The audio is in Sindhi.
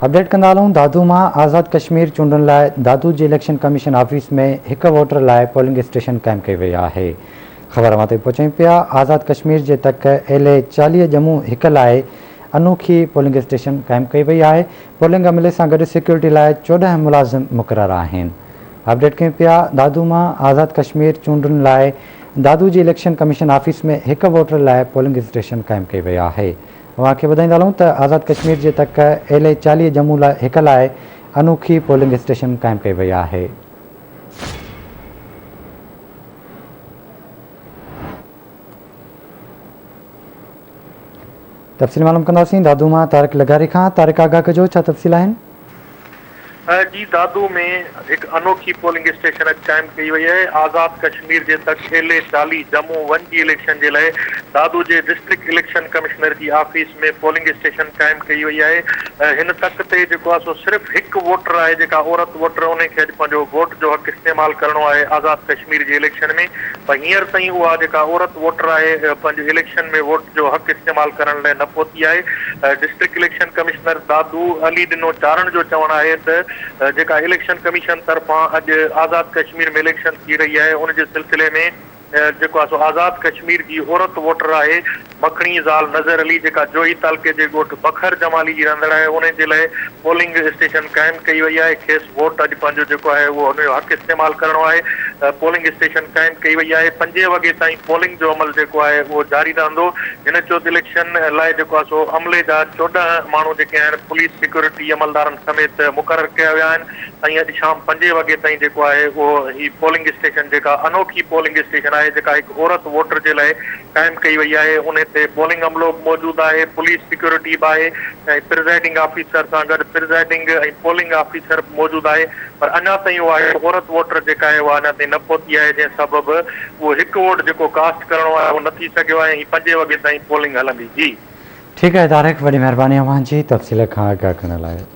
اپڊيٽ ڪندا هلون دادو مان آزاد ڪشمير چونڊن لاء دادو جي اليڪشن ڪميشن آفيس ۾ هڪ ووٽر لاء پولنگ اسٽيشن قائم ڪئي وئي آهي خبر اوهان تائين پهچايون پيا آزاد ڪشمير جي تڪ ايل اي 40 ڄمون هڪ لاء انوکي پولنگ اسٽيشن قائم ڪئي وئي آهي پولنگ عملي سان گڏ سيڪيورٽي لاء 14 ملازم مقرر آهن اپڊيٽ ڪيون پيا دادو مان آزاد ڪشمير چونڊن لاء دادو جي اليڪشن ڪميشن آفيس ۾ هڪ ووٽر لاء پولنگ اسٽيشن قائم ڪئي وئي آهي. اوهان کي ٻڌائيندا هلون ته آزاد ڪشمير جي تڪ ايل اي 40 ڄمون لاء هڪ لاء انوکي پولنگ اسٽيشن قائم ڪئي وئي آهي. تفصيل معلوم ڪنداسين دادو مان طارق لغاري کان طارق آگاهه ڪجو ڇا تفصيل آهن؟ جي دادو ۾ هڪ انوکي پولنگ اسٽيشن اڄ قائم ڪئي وئي آهي، آزاد ڪشمير جي تڪ ايل اي 40 ڄمون ون جي اليڪشن جي لاء دادو جي ڊسٽرڪٽ اليڪشن ڪمشنر جي آفيس ۾ پولنگ اسٽيشن قائم ڪئي وئي آهي، هن تڪ تي جيڪو آهي سو صرف هڪ ووٽر آهي جيڪا عورت ووٽر انهي کي اڄ پنهنجو ووٽ جو حق استعمال ڪرڻو آهي آزاد ڪشمير جي اليڪشن ۾ پر هينئر تائين اها جيڪا عورت ووٽر آهي پنهنجو اليڪشن ۾ ووٽ جو حق استعمال ڪرڻ لاء نه پهتي آهي. District election commissioner Dadu Ali ڏنو چارڻ جو چوڻ آهي ته جيڪا اليڪشن ڪميشن طرفان اڄ آزاد ڪشمير ۾ اليڪشن ٿي رهي آهي ان جي سلسلي ۾ جيڪو آهي سو آزاد ڪشمير جي عورت ووٽر آهي مکڻي زال نظر علي جيڪا جوهي تعلقي جي ڳوٺ بکر جمالي جي رهندڙ آهي انهي جي لاء پولنگ اسٽيشن قائم ڪئي وئي آهي کيس ووٽ اڄ پنهنجو جيڪو آهي اهو ان جو حق استعمال ڪرڻو آهي پولنگ اسٽيشن قائم ڪئي وئي آهي پنجين وڳي تائين پولنگ جو عمل جيڪو آهي اهو جاري رهندو هن چيو ته اليڪشن لاء جيڪو آهي سو عملي جا 14 ماڻهو جيڪي آهن پوليس سيڪيورٽي عملدارن سميت مقرر ڪيا ويا آهن ۽ اڄ شام پنجين وڳي تائين جيڪو آهي اهو هي پولنگ اسٽيشن جيڪا انوکي پولنگ اسٽيشن آهي جيڪا هڪ عورت ووٽر جي لاء قائم ڪئي وئي آهي انهي تي پولنگ عملو به موجود آهي پوليس سيڪيورٽي به آهي ۽ پرزائيڊنگ آفيسر سان گڏ پرزائيڊنگ ۽ پولنگ آفيسر به موجود آهي پر اڃا تائين اها هڪ عورت ووٽر جيڪا آهي اها اڃا تائين نه پهتي آهي جنهن سبب اهو هڪ ووٽ جيڪو ڪاسٽ ڪرڻو آهي اهو نه ٿي سگهيو آهي ۽ پنجين وڳي تائين پولنگ هلندي جي. ٺيڪ آهي طارق وڏي مهرباني اوهان جي تفصيل کان آگاهه ڪرڻ لاء.